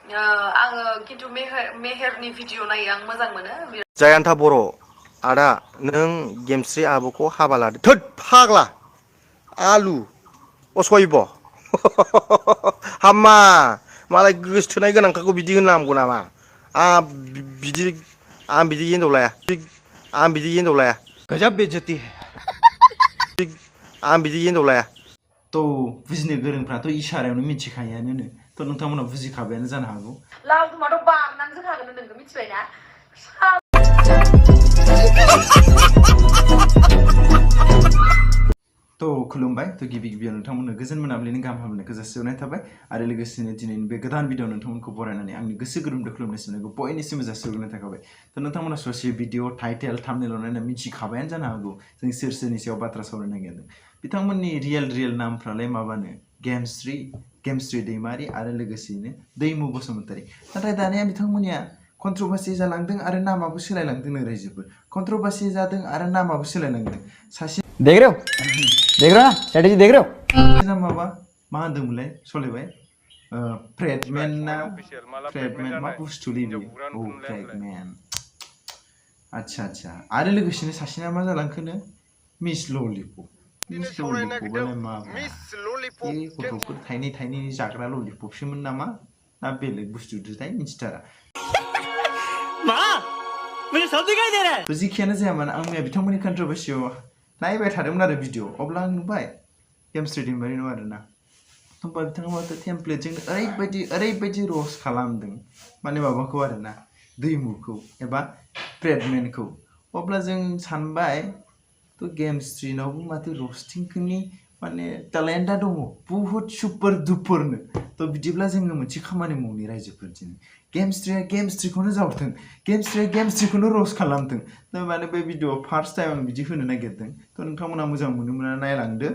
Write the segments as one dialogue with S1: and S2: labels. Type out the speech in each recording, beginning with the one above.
S1: आङो खिन्थु मेहेरनि भिडिअ नायो आं मोजां मोनो
S2: जायान्था बर' आदा नों गेमस्रि आब'खौ हाबा लादो थोद फाग्ला आलु असयब हामा मालाय गोसोथोनाय गोनांखाखौ बिदि होननांगौ नामा आं बिदि हिनजाव लाया
S3: गजब बेइज्जती है
S2: आं बिदि हिनजाव लाया
S3: तो बुजिनो गोरोंफ्राथ' इसारायावनो मिथिखायानो तो नोंथांमोना बुजिखाबायानो जानो हागौ
S1: लावदुमाथ' बारनानै जोखागोन नोंखौ मिथिबायना
S3: तो खुलुमबाय तो गिबि गिबियाव नोंथांमोननो गोजोन मोनाबिलिनि गाहाम हामलायनायखौ जासिहरनाय थाबाय आरो लोगोसेनो दिनैनि बे गोदान भिडिअ नोंथांमोनखौ बरायनानै आंनि गोसो गोरबोनिफ्राय खुलुमनाय सिबिनायखौ बयनिसिमबो जासिहरनाय थाखाबाय तो नोंथांमोना ससे भिडिअ टाइटेल थाम्बनेइलाव नायना मिथिखाबायानो जानो हागौ जों सोर सोरनि सायाव बाथ्रा सावरायनो नागिरदों बिथांमोननि रियेल नामफ्रालाय माबानो गेमस्रि दैमारि आरो लोगोसेनो दैमु बसुमतारी नाथाय दानिया बिथांमोननिया कन्ट्रोभार्सि जालांदों आरो नामाबो सोलायलांदों रायजोफोर कन्ट्रोभार्सि जादों आरो नामाबो सोलायलांदों सासे
S4: देख रहे हो ना स्ट्रेटेजी देख रहे हो
S3: माबा मा होनदोंमोनलाय सलायबाय फ्रेडमेन मा बुस्थुलै बियो औ फ्रेडमेन अच्छा आरो लोगोसेनो सासेना मा जालांखोनो मिस ललिपलाय मा गथ'फोर थाइनै जाग्रा ललिपपसोमोन नामा ना बेलेग बुस्थुथाय मिथिथारा तो जिखियानो जाया मानो आं मैया बिथांमोननि कन्ट्रोभार्सियाव नायबाय थादोंमोन आरो भिडिअ अब्ला आं नुबाय गेमस्रि दैमारि नङा आरोना होमबा बिथाङा टेमप्लेटजों ओरैबायदि रस खालामदों माने माबाखौ आरोना दैमुखौ एबा फ्रेडमेनखौ अब्ला जों सानबाय तो गेमस्ट्रिनावबो माथो रस्टिंनि माने टेलेन्टआ दङ बुहुत सुपार दुपारनो तो बिदिब्ला जोङो मोनसे खामानि मावनि रायजोफोर दिनै गेमस्ट्रिखौनो जावथों गेमस्ट्रिखौनो रस खालामथों तो माने बे भिडिअआव फार्स्ट टाइम आं बिदि होनो नागिरदों तो नोंथांमोना मोजां मोनोमोना नायलांदो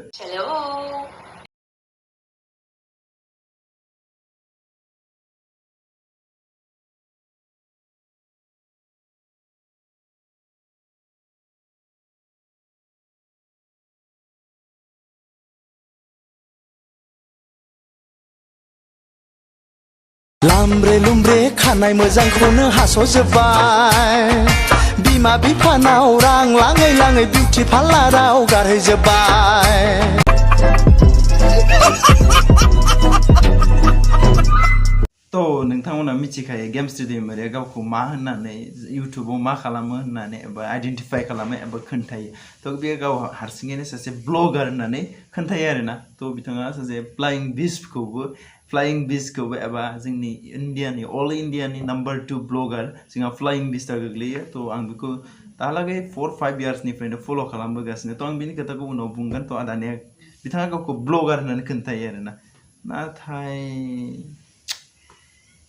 S5: लामब्रे लुमब्रे खानाय मोजांखौनो हास'जोब्बाय बिमा बिफानाव रां लाङै बिउटि पार्लाराव गारहैजोब्बाय
S3: तो नोंथांमोना मिथिखायो गेमस्रि दैमारिया गावखौ मा होननानै इउटुबाव मा खालामो होननानै एबा आइडेन्टिफाइ खालामो एबा खोन्थायो तो बे गाव हारसिङैनो सासे ब्लगार होननानै खोन्थायो आरोना तो बिथाङा सासे फ्लाइं बिचखौबो एबा जोंनि इन्डियानि अल इन्डियानि नम्बर 2 ब्लगार जोंहा फ्लाइं बिचआ गोग्लैयो तो आं बेखौ दालागै 4-5 इयार्सनिफ्रायनो फल' खालामबोगासिनो तो आं बेनि खोथाखौ उनाव बुंगोन तो दानिया बिथाङा गावखौ ब्लगार होननानै खोन्थायो आरोना नाथाय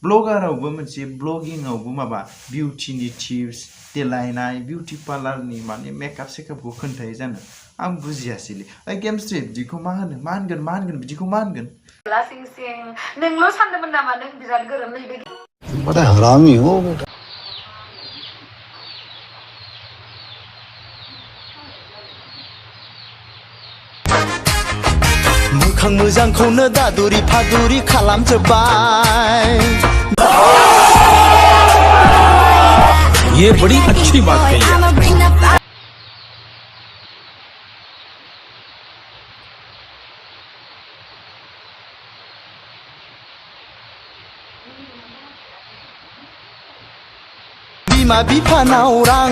S3: ब्लगारावबो मोनसे ब्लगिंआवबो माबा बिउटिनि टिप्स देलायनाय बिउटि पार्लारनि माने मेकआप सेकआपखौ खोन्थायो जानो आं बुजियासैलै गेमस्ट्रि बिदिखौ मा होनगोन बिदिखौ मा होनगोन
S1: नोंल' सानदोंमोन नामा नों बिराद गोरों नैबे
S5: बड़ा हरामी हो बेटा मोखां मोजांखौनो दादुरि फादुरि खालामजोब्बाय
S4: ये बड़ी अच्छी बात कही है
S5: बिमा बिफानाव रां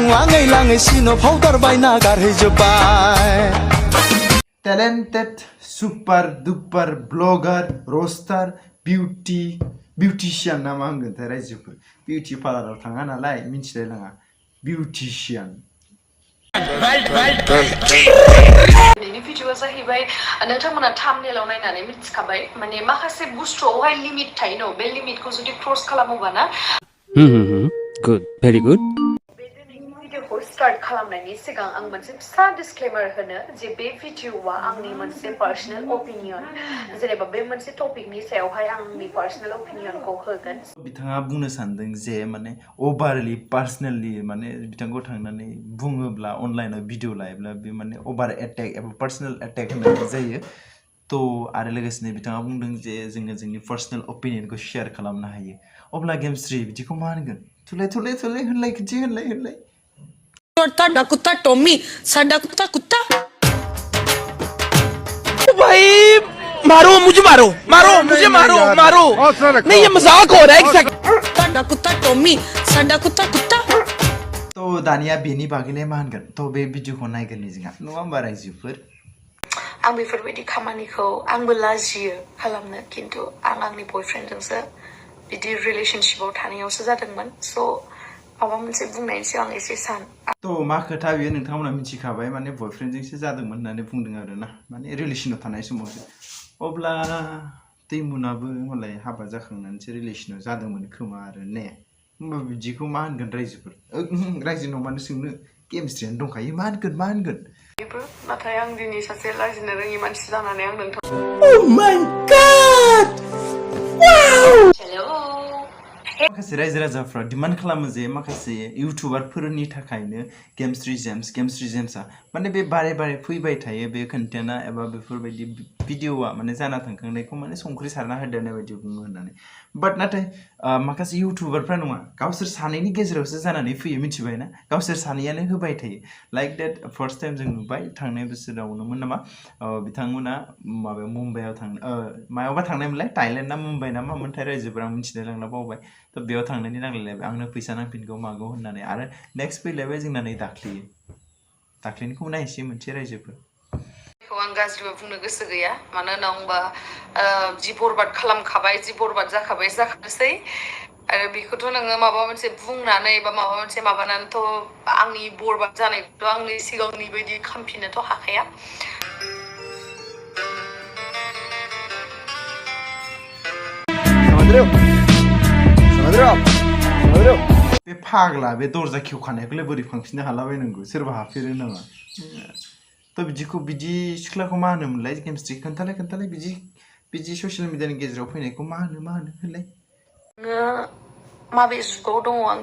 S5: लाङै सिनो पाउडार बायना गारहैजोब्बाय
S3: टैलेंटेड सुपार दुपार ब्लगार रोस्टार बिउटिशियान ना मा होनगोनथाय रायजोफोर बिउटि पार्लाराव थाङा नालाय मिथिलायलाङा बिउटिशियान
S1: भिडिअआ जाहैबाय नोंथांमोना थाम्बनेइलाव नायनानै मिथिखाबाय माने माखासे बुस्थुआवहाय लिमिट थायो न बे लिमिटखौ जुदि क्रस खालामोबा ना
S4: गुड भेरी गुड
S1: भिडिअखौ स्टार्ट खालामनायनि सिगां आं मोनसे फिसा डिसक्लेमार होनो जे बे भिडिअआ आंनि मोनसे पार्सनेल ओपिनियन जेनेबा बे मोनसे टपिकनि सायावहाय आंनि पार्सनेल ओपिनियनखौ होगोन
S3: बिथाङा बुंनो सानदों जे माने ओभारलि पार्सनेलि माने बिथांखौ थांनानै बुङोब्ला अनलाइनाव भिडिअ लायोब्ला बे माने ओभार एटेक एबा पार्सनेल एटेक होननाय जायो तो आरो लोगोसेनो बिथाङा बुंदों जे जोङो जोंनि पार्सनेल ओपिनियनखौ शेयार खालामनो हायो अब्ला गेमस्रि बिदिखौ मा होनगोन थुलाय होनलाय खनसे होनलाय
S6: ਤੁਹਾਡਾ ਕੁੱਤਾ ਟੋਮੀ ਸਾਡਾ ਕੁੱਤਾ ਕੁੱਤਾ भाई मारो मुझे मारो नहीं ये मजाक हो रहा है एक सेकंड ਤੁਹਾਡਾ ਕੁੱਤਾ ਟੋਮੀ ਸਾਡਾ ਕੁੱਤਾ ਕੁੱਤਾ
S3: तो दानिया बेनि बागैलाय मा होनगोन तो बे भिडिअखौ नायगोन जोंहा नङा होमबा रायजोफोर
S1: आं बेफोरबायदि खामानिखौ आंबो लाजियो खालामनो खिन्थु आं आंनि बयफ्रेन्डजोंसो बिदि रिलेशनशिपआव थानायावसो जादोंमोन स' माबा मोनसे बुंनायनि सिगां एसे सान
S3: तो मा खोथा बेयो नोंथांमोना मिथिखाबाय माने बयफ्रेन्डजोंसो जादोंमोन होननानै बुंदों आरोना माने रिलेसनाव थानाय समावसो अब्ला दैमुनाबो मालाय हाबा जाखांनानैसो रिलेसनाव जादोंमोन खोमा आरो ने होमबा बिदिखौ मा होनगोन रायजोफोर रायजोनाव मानो सोंनो गेमस्ट्रियानो दंखायो मा होनगोन
S1: नाथाय आं दिनै सासे लाजिनो रोङि मानसि जानानै आं नोंथां
S3: माखासे रायजो राजाफ्रा डिमान्ड खालामो जे माखासे इउटुबारफोरनि थाखायनो गेमस्ट्रि जेम्सआ माने बे बारे फैबाय थायो बे कन्टेन्टआ एबा बेफोरबायदि भिडिअआ माने जाना थांखांनायखौ माने संख्रि सारना होदेरनाय बायदि बुङो होननानै बाट नाथाय माखासे इउटुबारफ्रा नङा गावसोर सानैनि गेजेरावसो जानानै फैयो मिथिबायना गावसोर सानैयानो होबाय थायो लाइक देट फार्स्ट टाइम जों नुबाय थांनाय बोसोरावनोमोन नामा बिथांमोना माबायाव मुम्बाइआव मायावबा थांनायमोनलाय थाइलेण्ड ना मुम्बाइ ना मामोनथाय रायजोफोरा आं मिथिनो रोंला बावबाय तो बेयाव थांनायनि नांलायलायबाय आंनो फैसा नांफिनगौ मागौ होननानै आरो नेक्स्ट फैलायबाय जोंना नै दाख्लैनिखौ नायसै मोनसे रायजोफोर
S1: आं गाज्रिबो बुंनो गोसो गैया मानो होनना बुंबा जि बरबाद खालामखाबाय जि बरबाद जाखानोसै आरो बेखौथ' नोङो माबा मोनसे बुंनानै बा माबा मोनसे माबानानैथ' आंनि बरबाद जानायखौथ' आंनि सिगांनि बायदि खामफिननोथ' हाखाया
S3: बे फाग्ला बे दरजा खेवखानायखौलाय बोरै फांफिननो हालाबायनांगौ सोरबा हाफेरो नामा तो बिदि सिख्लाखौ मा होनोमोनलाय गेमस्ट्रि खोन्थालाय बिदि ससियेल मिडियानि गेजेराव फैनायखौ मा होनो होनलाय
S1: माबे जुगाव दङ आं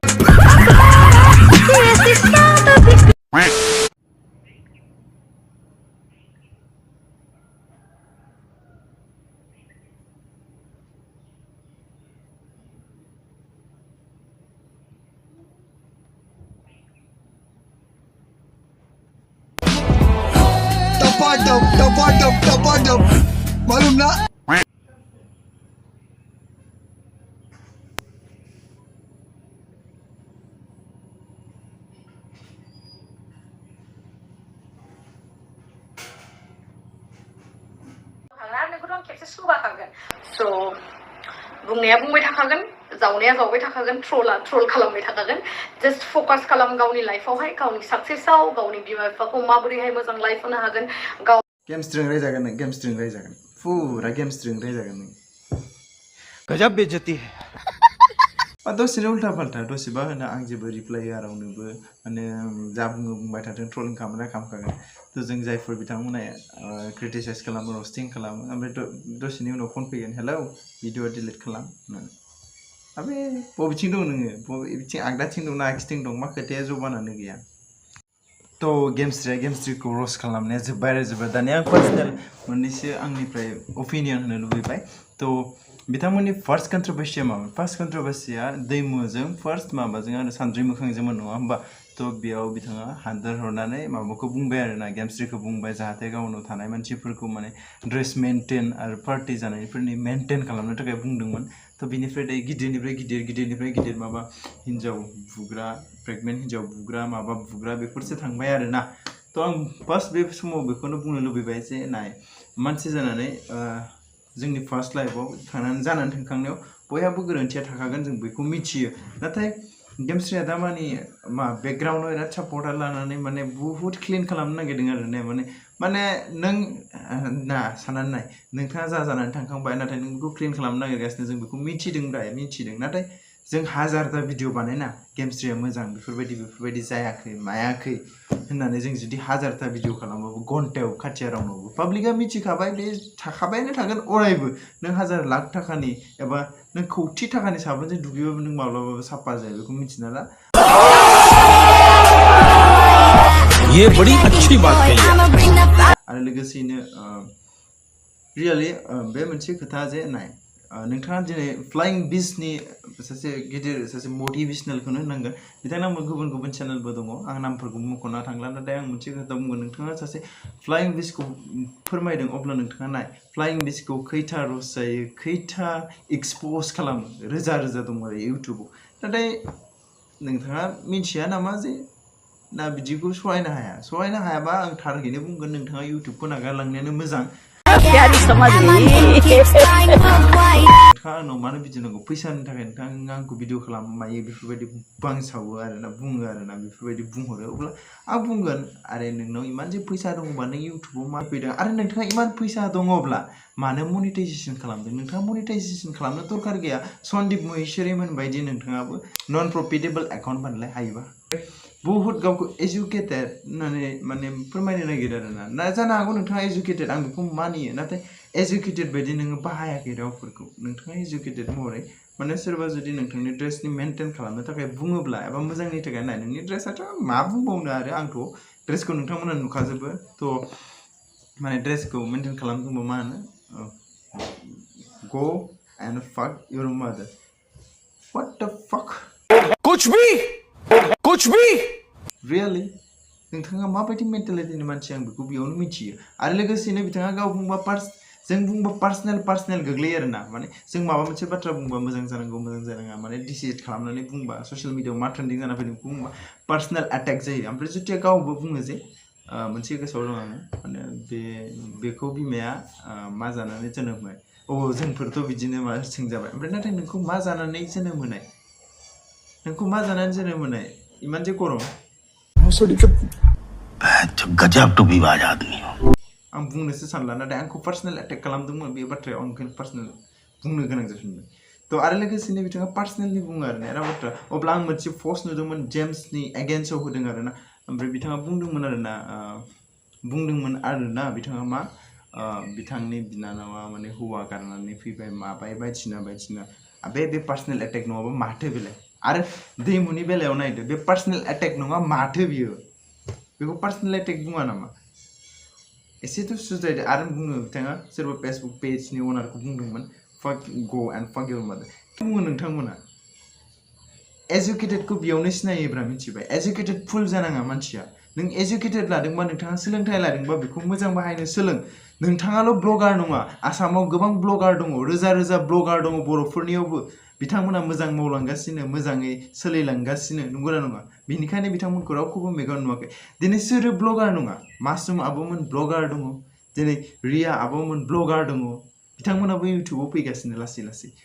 S5: Tapadam. Malum na?
S1: So बुंनाया बुंबाय थाखागोन जावनाया जावबाय थाखागोन ट्रल खालामबाय थाखागोन जास्ट फकास खालाम गावनि लाइफआवहाय गावनि साक्सेसआव गावनि बिमा बिफाखौ माबोरैहाय मोजां लाइफ होनो हागोन गाव
S3: गेमस्ट्रिं रायजागोन फुरा गेमस्ट्रिं रायजागोन
S2: गजब बेइज्जती है
S3: दसेनो उल्टा फाल्टा दसेबा होनो आं जेबो रिप्लाइ होआ रावनोबो माने जा बुंबाय थाथों ट्रलिं खालामखागोन तो जों जायफोर बिथांमोना क्रिटिसाइज खालामो रस्टिं खालामो ओमफ्राय दसेनि उनाव फन फैगोन हेलौ भिडिअ डिलिट खालाम अबे बबेथिं दं नोङो बबेथिं आगदाथिं दं ना आगसिथिं दं मा खोथाया जबानानो गैया तो गेमस्ट्रिखौ रस खालामनाया जोब्बाय दानिया आं पार्सनेल मोननैसो आंनिफ्राय ओपिनियन होनो लुबैबाय तो बिथांमोननि फार्स्ट कन्ट्रोभार्सिया मामोन फार्स्ट कन्ट्रोभार्सिया दैमुजों फार्स्ट माबाजों आरो सानद्रि मोखांजोंमोन नङा होमबा तो बेयाव बिथाङा हानद्रेद हरनानै माबाखौ बुंबाय आरो ना गेमस्ट्रिखौ बुंबाय जाहाथे गावनाव थानाय मानसिफोरखौ माने ड्रेस मेनटेन आरो पार्टि जानायफोरनि मेनटेन खालामनो थाखाय बुंदोंमोन तो बिनिफ्राय दायो गिदिरनिफ्राय गिदिर माबा हिन्जाव बुग्रा प्रेगनेन्ट हिन्जाव बुग्रा माबा बुग्रा बेफोरसो थांबाय आरो ना तो आं फार्स्ट बे समाव बेखौनो बुंनो लुबैबाय जे नाय मानसि जानानै जोंनि फार्स्ट लाइफआव जानानै थांखांनायाव बयहाबो गोरोन्थिया थाखागोन जों बेखौ मिथियो नाथाय गेमस्ट्रिया दा मा बेकग्राउन्डआव बिराद सापर्टार लानानै माने बुहुत क्लिन खालामनो नागिरदों आरो ने माने नों ना साननानै नाय नोंथाङा जानानै थांखांबाय नाथाय नों बेखौ क्लिन खालामनो नागिरगासिनो जों बेखौ मिथिदों नाथाय जों हाजारथा भिडिअ बानायना गेमस्ट्रिया मोजां बेफोरबायदि जायाखै मायाखै होननानै जों जुदि हाजारथा भिडिअ खालामबाबो घन्टायाव खाथिया रावनावबो पाब्लिकआ मिथिखाबाय बे थाखाबायानो थागोन अरायबो नों हाजार लाख थाखानि एबा नों कौटि थाखानि साबोनजों दुगैबाबो नों माब्लाबाबो साफा जाया बेखौ मिथिना ला
S4: ये बड़ी अच्छी बात कही है
S3: आरो लोगोसेनो रियेलि बे मोनसे खोथा जे नाय नोंथाङा दिनै फ्लाइं बिचनि सासे गिदिर सासे मटिभेसनेलखौनो होनांगोन बिथांनाबो गुबुन गुबुन चेनेलबो दङ आं नामफोरखौ मख'ना थांला नाथाय आं मोनसे खोथा बुंगोन नोंथाङा सासे फ्लाइं बिचखौ फोरमायदों अब्ला नोंथाङा नाय फ्लाइं बिचखौ खैथा रस जायो खैथा एक्सप'ज खालामो रोजा रोजा दङ आरो इउटुबाव नाथाय नोंथाङा मिथिया नामा जे ना बिदिखौ सहायनो हायाबा आं थारैनो बुंगोन नोंथाङा इउटुबखौ नागारलांनायानो मोजां
S6: प्यारी समझ गई
S3: नोंथाङा आंनाव मानो बिदि नांगौ फैसानि थाखाय नोंथाङा आंखौ भिडिअ खालामो मायो बेफोरबायदि बांसावो आरोना बुङो आरोना बेफोरबायदि बुंहरो अब्ला आं बुंगोन आरे नोंनाव इमान जे फैसा दङबा नों इउटुबाव मा फैदों आरो नोंथाङा इमान फैसा दङब्ला मानो मनिटाइजेसन खालामदों नोंथाङा मनिटाइजेसन खालामनो दरकार गैया सन्दीप महेश्वरीमोन बायदि नोंथाङाबो नन प्रफिटेबल एकाउन्ट बानायलाय हायोबा बहुत गावखौ एजुकेटेड होननानै माने फोरमायनो नागिरो आरोना ना जानो हागौ नोंथाङा एजुकेटेड आं बेखौ मानियो नाथाय एजुकेटेड बायदि नोङो बाहायाखै रावफोरखौ नोंथाङा एजुकेटेड महरै माने सोरबा जुदि नोंथांनि ड्रेसनि मेनटेन खालामनो थाखाय बुङोब्ला एबा मोजांनि थाखाय नाय नोंनि ड्रेसाथ' मा बुंबावनो आरो आंथ' ड्रेसखौ नोंथांमोना नुखाजोबो थ' माने ड्रेसखौ मेनटेन खालामदोंबा मा होनो गो एन्ड फाक योर मादार व्हाट द फाक
S4: कुछ भी
S3: रियेलि नोंथाङा माबायदि मेन्टेलिटिनि मानसि आं बेखौ बेयावनो मिथियो आरो लोगोसेनो बिथाङा गाव बुंबा जों बुंबा पार्सनेल गोग्लैयो आरोना माने जों माबा मोनसे बाथ्रा बुंबा मोजां जानांगौ मोजां जानाङा माने डिसाइड खालामनानै बुंबा ससियेल मिडियायाव मा ट्रेन्डिं जाना फैदों बेखौ बुंबा पार्सनेल एटेक जायो ओमफ्राय जुदि गावबो बुङो जे मोनसे गोसोआव दं आङो माने बेखौ बिमाया मा जानानै जोनोम होनाय जोंफोरथ' बिदिनो मा सोंजाबाय ओमफ्राय नाथाय नोंखौ मा जानानै जोनोम होनाय इमान जे गरम
S4: गजब टू विवाद आदमी हो
S3: आं बुंनोसो सानला नाथाय आंखौ पार्सनेल एटेक खालामदोंमोन बे बाथ्रायाव आं पार्सनेल बुंनो गोनां जाफिनबाय थ' आरो लोगोसेनो बिथाङा पार्सनेलि बुङो आरो ना बाथ्रा अब्ला आं मोनसे पस्ट नुदोंमोन जेम्सनि एगेन्स्टआव होदों आरोना ओमफ्राय बिथाङा बुंदोंमोन आरोना बिथाङा मा बिथांनि बिनानावा माने हौवा गारनानै फैबाय माबाय बायदिसिना बे पार्सनेल एटेक नङाबा माथो बेलाय आरो दैमुनि बेलायाव नायदो बे पार्सनेल एटेक नङा माथो बियो बेखौ पार्सनेल एटेक बुङा नामा एसेथ' सुद्रायदो आरो बुङो बिथाङा सोरबा फेसबुक पेजनि अनारखौ बुंदोंमोन फाक गो एन्ड फाक योर मादार बुङो नोंथांमोना एजुकेटेडखौ बेयावनो सिनायोब्रा मिथिबाय एजुकेटेड फुल जानाङा मानसिया नों एजुकेटेड लादोंबा नोंथाङा सोलोंथाइ लादोंबा बेखौ मोजां बाहायनो सोलों नोंथाङाल' ब्लगार नङा आसामाव गोबां ब्लगार दङ रोजा रोजा ब्लगार दङ बर'फोरनियावबो बिथांमोना मोजां मावलांगासिनो मोजाङै सोलिलांगासिनो नंगौना नङा बेनिखायनो बिथांमोनखौ रावखौबो मेगन नुवाखै दिनै सोरो ब्लगार नङा मासुम आब'मोन ब्लगार दङ दिनै रिया आब'मोन ब्लगार दङ बिथांमोनाबो इउटुबाव फैगासिनो लासै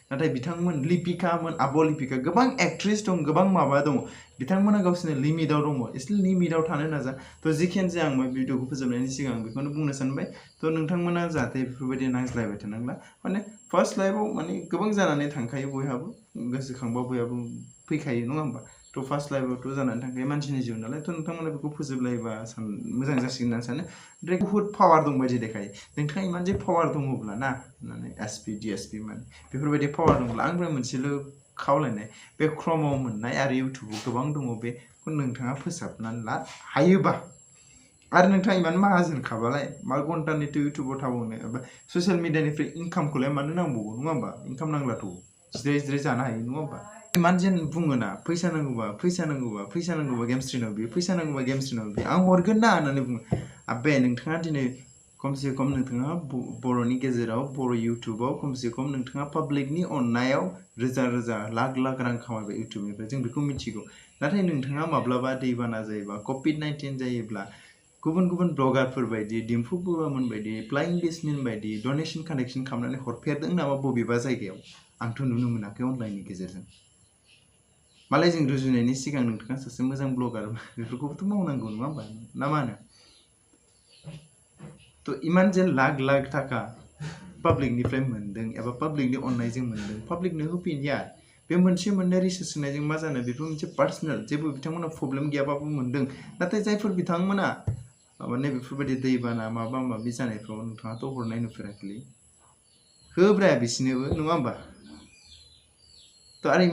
S3: नाथाय बिथांमोन आब' लिपिका गोबां एक्ट्रेस दं गोबां माबा दङ बिथांमोना गावसोरनि लिमिटआव दङ एसे लिमिटआव थानो नाजा थ' जिखियानो जाया आं भिडिअखौ फोजोबनायनि सिगां बेखौनो बुंनो सानबाय थ' नोंथांमोना जाहाथे बेफोरबायदि नांज्लायबाय थानांला माने फार्स्ट लाइफआव माने गोबां जानानै थांखायो बयहाबो गोसोखांबा बयहाबो फैखायो नङा होमबा थ' फार्स्ट लाइफआवथ' जानानै थांखायो मानसिनि जिउ नालाय थ' नोंथांमोना बेखौ फोजोबलायोबा मोजां जासिगोन होननानै सानो ओमफ्राय बुहुत पावार दं बायदि देखायो नोंथाङा इमान जे पावार दङब्ला ना माने एसपि डिएसपि माने बेफोरबायदि पावार दंब्ला आंनिफ्राय मोनसेल' खावलायनाय बे क्रमाव मोननाय आरो इउटुबाव गोबां दङ बेखौ नोंथाङा फोसाबनानै ला हायोबा आरो नोंथाङा इमान माहाजोनखाबालाय मा घन्टानिथ' इउटुबाव थाबावनो एबा ससियेल मिडियानिफ्राय इनकामखौलाय मानो नांबावगौ नङा होमबा इनकाम नांलाथ' जिराय जानो हायो नङा होमबा इमान जेन बुङोना फैसा नांगौबा गेमस्ट्रिनाव बे फैसा नांगौबा गेमस्ट्रिनाव बे आं हरगोन ना होननानै बुङो आबे नोंथाङा दिनै खमसे खम नोंथाङा बर'नि गेजेराव बर' इउटुबाव खमसे खम नोंथाङा पाब्लिकनि अननायाव रोजा रोजा लाख रां खामायबाय इउटुबनिफ्राय जों बेखौ मिथिगौ नाथाय नोंथाङा माब्लाबा दैबाना जायोबा कभिड-19 जायोब्ला गुबुन ब्लगारफोर बायदि दिम्पु बरुवामोन बायदि फ्लाइं बिचमेन बायदि डनेसन कानेक्सन खालामनानै हरफेरदों नामा बबेबा जायगायाव आंथ' नुनो मोनाखै अनलाइननि गेजेरजों मालाय जों रुजुनायनि सिगां नोंथाङा सासे मोजां ब्लगार बेफोरखौबोथ' मावनांगौ नङा होमबा ना मा होनो थ' इमान जे लाख थाखा पाब्लिकनिफ्राय मोनदों एबा पाब्लिकनि अननायजों मोनदों पाब्लिकनो होफिनिया बे मोनसे मोननै रिसार्च होनायजों मा जानो बेफोर मोनसे पार्सनेल जेबो बिथांमोना प्रब्लेम गैयाबाबो मोनदों नाथाय जायफोर बिथांमोना माने बेफोरबायदि दैबाना माबा माबि जानायफ्राव नोंथाङाथ' हरनाय नुफेराखैलै होब्रा बिसोरनोबो नङा होमबा थ' आरो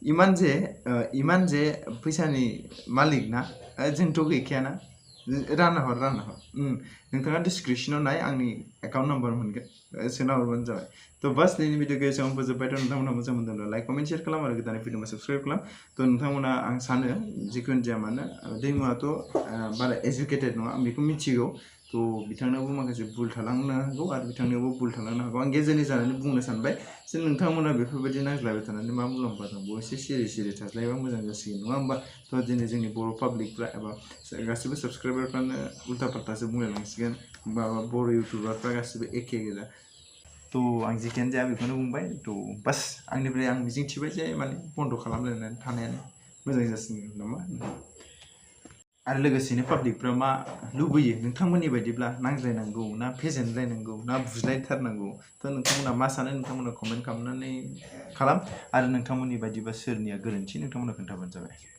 S3: इमान जे फैसानि मालिक ना जोंथ' गैखायाना रानना हर नोंथाङा डिसक्रिपसनाव नाय आंनि एकाउन्ट नाम्बार मोनगोन सोना हरबानो जाबाय थ' बास दिनैनि भिडिअखौ एसेबां फोजोब्बाय थ' नोंथांमोनहा मोजां मोनदोंब्ला लाइक कमेन्ट शेयार खालाम आरो गोदानै भिडिअखौ साबस्क्राइब खालाम थ' नोंथांमोना आं सानो जिखुनु जाया मानो दैमुआथ' बारा एजुकेटेड नङा आं बेखौ मिथिगौ थ' बिथांनावबो माखासे भुल थालांनो हागौ आरो बिथांनियावबो भुल थालांनो हागौ आं गेजेरनि जानानै बुंनो सानबाय जे नोंथांमोना बेफोरबायदि नांज्लायबाय थानानै मा मुलाम्फा दं एसे सिरि सिरि थाज्लायबा मोजां जासिगोन नङा होमबा थ' दिनै जोंनि बर' पाब्लिकफ्रा एबा गासिबो साबस्क्राइबारफ्रानो उल्था फाल्थासो बुंलायलांसिगोन बा बर' इउटुबारफ्रा गासिबो एखे गोजा थ' आं जिखियानो जाया बेखौनो बुंबाय थ' बास आंनिफ्राय आं मिजिंथिबाय जे माने बन्द' खालामलायनानै थानायानो मोजां जासिगोन नामा आरो लोगोसेनो पाब्लिकफ्रा मा लुबैयो नोंथांमोननि बायदिब्ला नांज्लायनांगौ ना फेजेनलायनांगौ ना बुज्लायथारनांगौ थ' नोंथांमोना मा सानो नोंथांमोना कमेन्ट खालामनानै खालाम आरो नोंथांमोननि बायदिबा सोरनिया गोरोन्थि नोंथांमोना खोन्थाबानो जाबाय